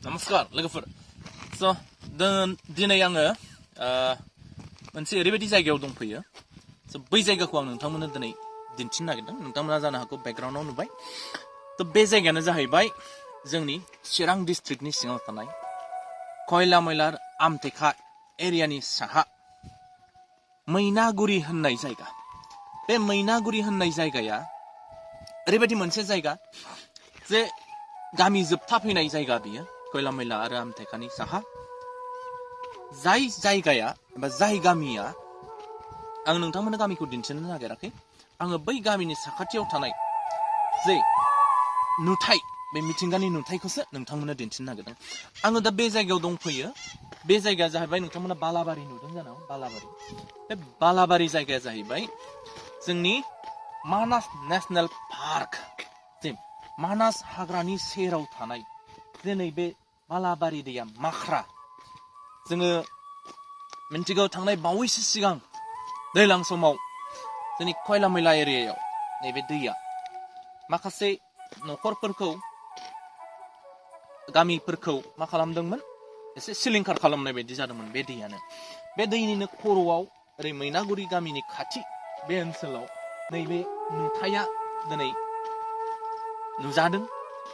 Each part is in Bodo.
नमस्कार लोगोफोर दिनै आङो मोनसे ओरैबायदि जायगायाव दंफैयो बै जायगाखौ आं नोंथांमोननो दिनै दिन्थिनो नागिरदों नोंथांमोना जानो हागौ बेकग्राउन्डआव नुबाय बे जायगायानो जाहैबाय जोंनि चिरां डिस्ट्रिक्टनि सिङाव थानाय खयला मयलार आमटेका एरियानि साहा मैनागुरि होननाय जायगा बे मैनागुरि होननाय जायगाया ओरैबायदि मोनसे जायगा जे गामि जोबथा फैनाय जायगा बियो खयला मयला आरो आमटेकानि साहा जाय जायगाया एबा जाय गामिया आं नोंथांमोननो गामिखौ दिन्थिनो नागिराखै आङो बै गामिनि साखाथियाव थानाय जे नुथाय बे मिथिंगानि नुथायखौसो नोंथांमोननो दिन्थिनो नागिरदों आङो दा बे जायगायाव दंफैयो बे जायगाया जाहैबाय नोंथांमोना बालाबारि नुदों जानांगौ बालाबारि बे बालाबारि जायगाया जाहैबाय जोंनि मानास नेशनेल पार्क जे मानास हाग्रानि सेराव थानाय दिनै बे बालाबारि दैया माख्रा जोङो मिन्थिगौ थांनाय बावैसो सिगां दैज्लां समाव जोंनि खयला मयला एरियायाव नैबे दैया माखासे न'खरफोरखौ गामिफोरखौ मा खालामदोंमोन एसे सिलिंखार खालामनाय बायदि जादोंमोन बे दैयानो बे दैनिनो खर'आव ओरै मैनागुरि गामिनि खाथि बे ओनसोलाव नैबे नुथाया दिनै नुजादों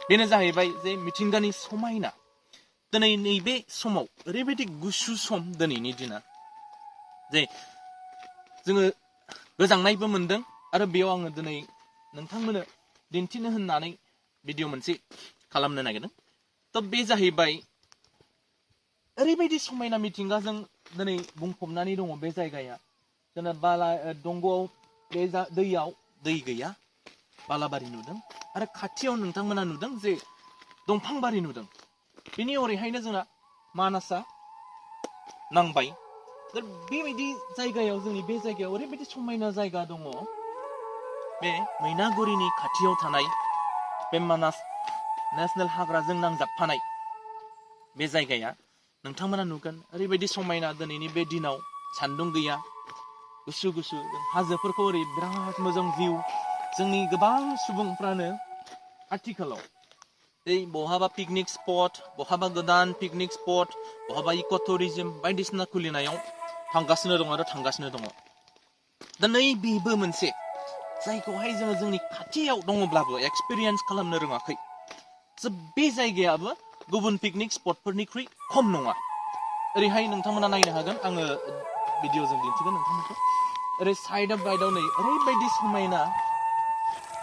बेनो जाहैबाय जे मिथिंगानि समायना दिनै नैबे समाव ओरैबायदि गुसु सम दिनैनि दिना जे जोङो गोजांनायबो मोनदों आरो बेयाव आङो दिनै नोंथांमोननो दिन्थिनो होननानै भिडिअ मोनसे खालामनो नागिरदों बे जाहैबाय ओरैबायदि समायना मिथिंगाजों दिनै बुंफबनानै दङ बे जायगाया जोंना दंग'आव बे दैयाव दै गैया बालाबारि नुदों आरो खाथियाव नोंथांमोना नुदों जे दंफां बारि नुदों बेनि ओरैहायनो जोंना मानासा नांबाय बेबायदि जायगायाव जोंनि बे जायगायाव ओरैबायदि समायना जायगा दङ बे मैनागुरिनि खाथियाव थानाय बे मानास नेशनेल हाग्राजों नांजाबफानाय बे जायगाया नोंथांमोना नुगोन ओरैबायदि समायना दिनैनि बे दिनाव सान्दुं गैया गुसु गुसु हाजोफोरखौ ओरै बिराद मोजां भिउ जोंनि गोबां सुबुंफ्रानो आथिखालाव बहाबा पिकनिक स्पट बहाबा गोदान पिकनिक स्पट बहाबा इक' टुरिजम बायदिसिना खुलिनायाव थांगासिनो दङ आरो थांगासिनो दङ दा नैबेबो मोनसे जायखौहाय जोङो जोंनि खाथियाव दङब्लाबो एक्सपिरियेन्स खालामनो रोङाखै बे जायगायाबो गुबुन पिकनिक स्पटफोरनिख्रुइ खम नङा ओरैहाय नोंथांमोना नायनो हागोन आङो भिडिअजों दिन्थिगोन नोंथांमोनखौ ओरै साइड बाइडआव नै ओरैबायदि समायना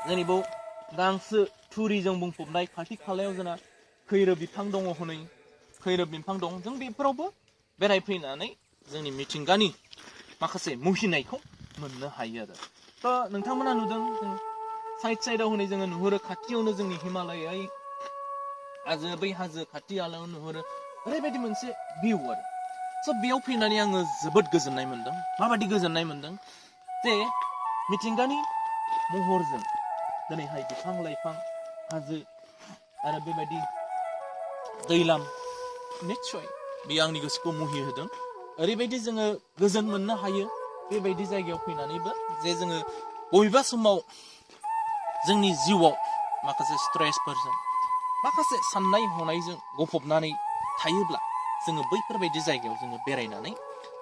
जोंनि बेयाव गांसो थुरिजों बुंफबनाय खाथि खालायाव जोंना खैरो बिफां दङ हनै खैरो बिफां दं जों बेफोरावबो बेरायफैनानै जोंनि मिथिंगानि माखासे मुहिनायखौ मोननो हायो आरो नोंथांमोना नुदों जों साइड साइडआव हनै जोङो नुहुरो खाथियावनो जोंनि हिमालयारि हाजो बै हाजो खाथि आलायाव नुहुरो ओरैबायदि मोनसे भिउ आरो बेयाव फैनानै आङो जोबोद गोजोननाय मोनदों माबायदि गोजोननाय मोनदों जे मिथिंगानि महरजों दिनैहाय बिफां लाइफां हाजो आरो बेबायदि दैलाम निस्सय बेयो आंनि गोसोखौ मुहि होदों ओरैबायदि जोङो गोजोन मोननो हायो बेबायदि जायगायाव फैनानैबो जे जोङो बबेबा समाव जोंनि जिउआव माखासे स्ट्रेसफोरजों माखासे साननाय हनायजों गफबनानै थायोब्ला जोङो बैफोरबायदि जायगायाव जोङो बेरायनानै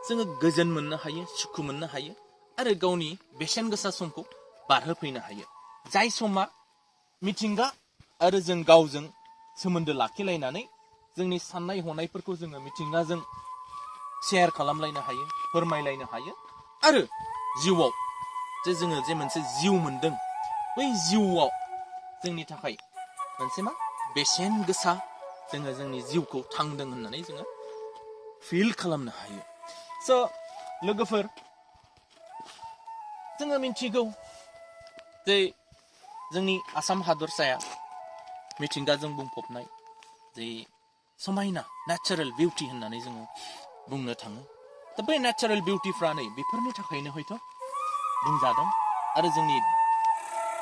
जोङो गोजोन मोननो हायो सुखु मोननो हायो आरो गावनि बेसेन गोसा समखौ बारहोफैनो हायो जाय समा मिथिंगा आरो जों गावजों सोमोन्दो लाखिलायनानै जोंनि साननाय हनायफोरखौ जोङो मिथिंगाजों शेयार खालामलायनो हायो फोरमायलायनो हायो आरो जिउआव जे जोङो जे मोनसे जिउ मोनदों बै जिउआव जोंनि थाखाय मोनसे बेसेन गोसा जोङो जोंनि जिउखौ थांदों होननानै जोङो फिल खालामनो हायो लोगोफोर जोङो मिन्थिगौ जे जोंनि आसाम हादरसाया मिथिंगाजों बुंफबनाय जे समायना नेचारेल बिउटि होननानै जोङो बुंनो थाङो दा बै नेचारेल बिउटिफ्रा नै बेफोरनि थाखायनो हयथ' बुंजादों आरो जोंनि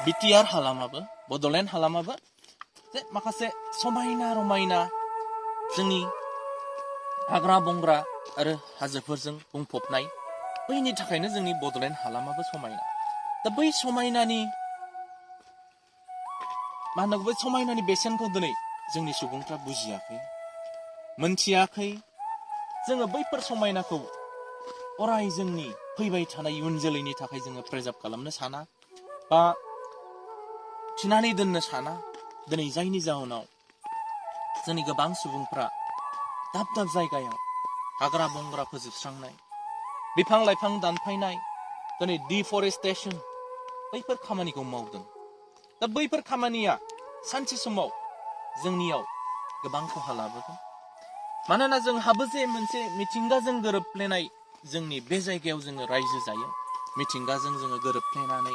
बिटिआर हालामाबो बड'लेण्ड हालामाबो जे माखासे समायना रमायना जोंनि हाग्रा बंग्रा आरो हाजोफोरजों बुंफबनाय बैनि थाखायनो जोंनि बड'लेण्ड हालामाबो समायना दा बै समायनानि बै समायनानि बेसेनखौ दिनै जोंनि सुबुंफ्रा बुजियाखै मोनथियाखै जोङो बैफोर समायनाखौ अराय जोंनि फैबाय थानाय इयुन जोलैनि थाखाय जोङो प्रिजार्भ खालामनो साना बा थिनानै दोननो साना दिनै जायनि जाहोनाव जोंनि गोबां सुबुंफ्रा दाब दाब जायगायाव हाग्रा बंग्रा फोजोबस्रांनाय बिफां लाइफां दानफायनाय दिनै डिफरेस्टेसन बैफोर खामानिखौ मावदों दा बैफोर खामानिया सानसे समाव जोंनियाव गोबां खहा लाबोगोन मानोना जोंहाबो जे मोनसे मिथिंगाजों गोरोबफ्लेनाय जोंनि बे जायगायाव जोङो रायजो जायो मिथिंगाजों जोङो गोरोबफ्लेनानै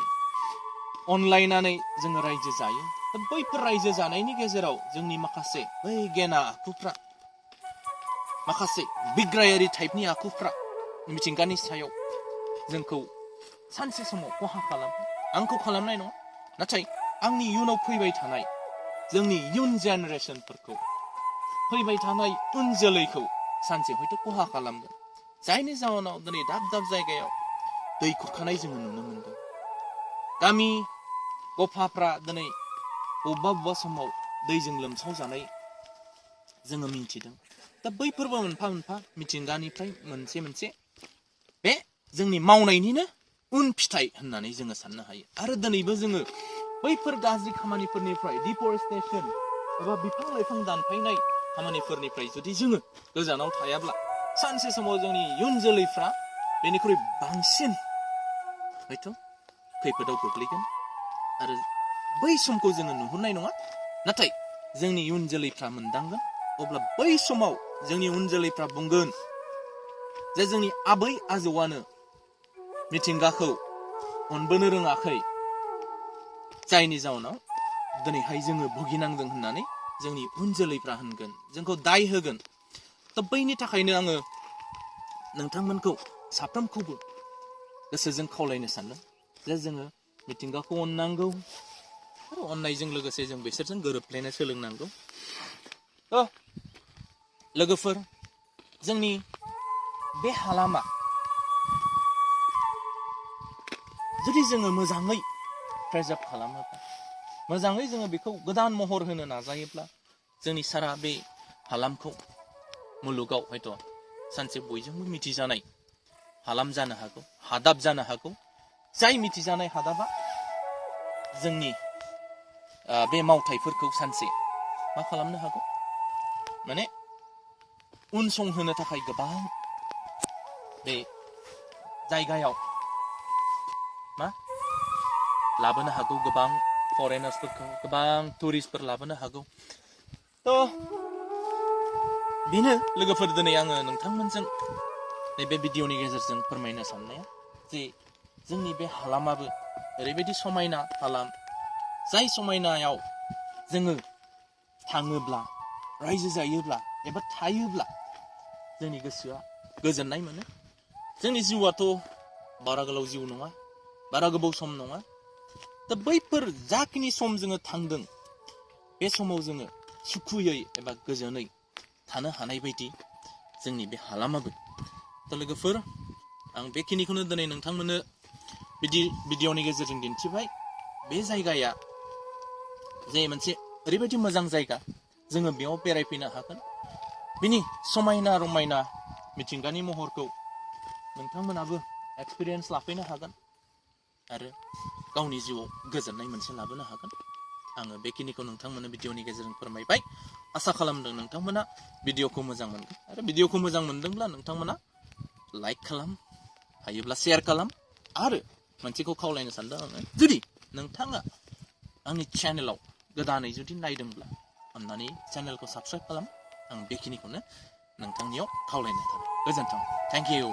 अनलायनानै जोङो रायजो जायो दा बैफोर रायजो जानायनि गेजेराव जोंनि माखासे बै गेना आखुफ्रा माखासे बिग्रायारि टाइपनि आखुफ्रा मिथिंगानि सायाव जोंखौ सानसे समाव खहा खालामो आंखौ खालामनाय नङा नाथाय आंनि इयुनाव फैबाय थानाय जोंनि इयुन जेनेरेसनफोरखौ फैबाय थानाय उन जोलैखौ सानसे हयथ' खहा खालामगोन जायनि जाहोनाव दिनै दाब दाब जायगायाव दै खुरखानाय जोङो नुनो मोनदों गामि गफाफ्रा दिनै बबेबा बबेबा समाव दैजों लोमसावजानाय जोङो मिन्थिदों दा बैफोरबो मोनफा मोनफा मिथिंगानिफ्राय मोनसे बे जोंनि मावनायनिनो उन फिथाइ होननानै जोङो साननो हायो आरो दिनैबो जोङो बैफोर गाज्रि खामानिफोरनिफ्राय डिफरेस्टेसन एबा बिफां लाइफां दानफायनाय खामानिफोरनिफ्राय जुदि जोङो गोजानाव थायाब्ला सानसे समाव जोंनि इयुन जोलैफ्रा बेनिख्रुइ बांसिन हयथ' खैफोदाव गोग्लैगोन आरो बै समखौ जोङो नुहुरनाय नङा नाथाय जोंनि इयुन जोलैफ्रा मोनदांगोन अब्ला बै समाव जोंनि उन जोलैफ्रा बुंगोन जे जोंनि आबै आजौआनो मिथिंगाखौ अनबोनो रोङाखै जायनि जाउनाव दिनैहाय जोङो भुगिनांदों होननानै जोंनि उन जोलैफ्रा होनगोन जोंखौ दाय होगोन दा बैनि थाखायनो आङो नोंथांमोनखौ साफ्रोमखौबो गोसोजों खावलायनो सानदों जे जोङो मिथिंगाखौ अननांगौ आरो अननायजों लोगोसे जों बिसोरजों गोरोबफ्लेनो सोलोंनांगौ लोगोफोर जोंनि बे हालामा जुदि जोङो मोजाङै प्रिजार्भ खालामोब्ला मोजाङै जोङो बेखौ गोदान महर होनो नाजायोब्ला जोंनि सारा बे हालामखौ मुलुगाव हयथ' सानसे बयजोंबो मिथिजानाय हालाम जानो हागौ हादाब जानो हागौ जाय मिथिजानाय हादाबा जोंनि बे मावथाइफोरखौ सानसे मा खालामनो हागौ माने उनसं होनो थाखाय गोबां बे जायगायाव मा लाबोनो हागौ गोबां फरेनार्सफोरखौ गोबां टुरिस्टफोर लाबोनो हागौ थ' बेनो लोगोफोर दिनै आङो नोंथांमोनजों नैबे भिडिअनि गेजेरजों फोरमायनो साननाया जे जोंनि बे हालामाबो ओरैबायदि समायना हालाम जाय समायनायाव जोङो थाङोब्ला रायजो जायोब्ला एबा थायोब्ला जोंनि गोसोआ गोजोननाय मोनो जोंनि जिउआथ' बारा गोलाव जिउ नङा बारा गोबाव सम नङा दा बैफोर जाखिनि सम जोङो थांदों बे समाव जोङो सुखुयै एबा गोजोनै थानो हानाय बायदि जोंनि बे हालामाबो दा लोगोफोर आं बेखिनिखौनो दिनै नोंथांमोननो भिडिअनि गेजेरजों दिन्थिबाय बे जायगाया जे मोनसे ओरैबायदि मोजां जायगा जोङो बेयाव बेरायफैनो हागोन बिनि समायना रमायना मिथिंगानि महरखौ नोंथांमोनाबो एक्सपिरियेन्स लाफैनो हागोन आरो गावनि जिउआव गोजोननाय मोनसे लाबोनो हागोन आङो बेखिनिखौ नोंथांमोननो भिडिअनि गेजेरजों फोरमायबाय आसा खालामदों नोंथांमोना भिडिअखौ मोजां मोनगोन आरो भिडिअखौ मोजां मोनदोंब्ला नोंथांमोना लाइक खालाम हायोब्ला शेयार खालाम आरो मोनसेखौ खावलायनो सानदों आङो जुदि नोंथाङा आंनि चेनेलाव गोदानै जुदि नायदोंब्ला अन्नानै चेनेलखौ साबस्क्राइब खालाम आं बेखिनिखौनो नोंथांनियाव खावलायनाय थाबाय गोजोन्थों थेंक इउ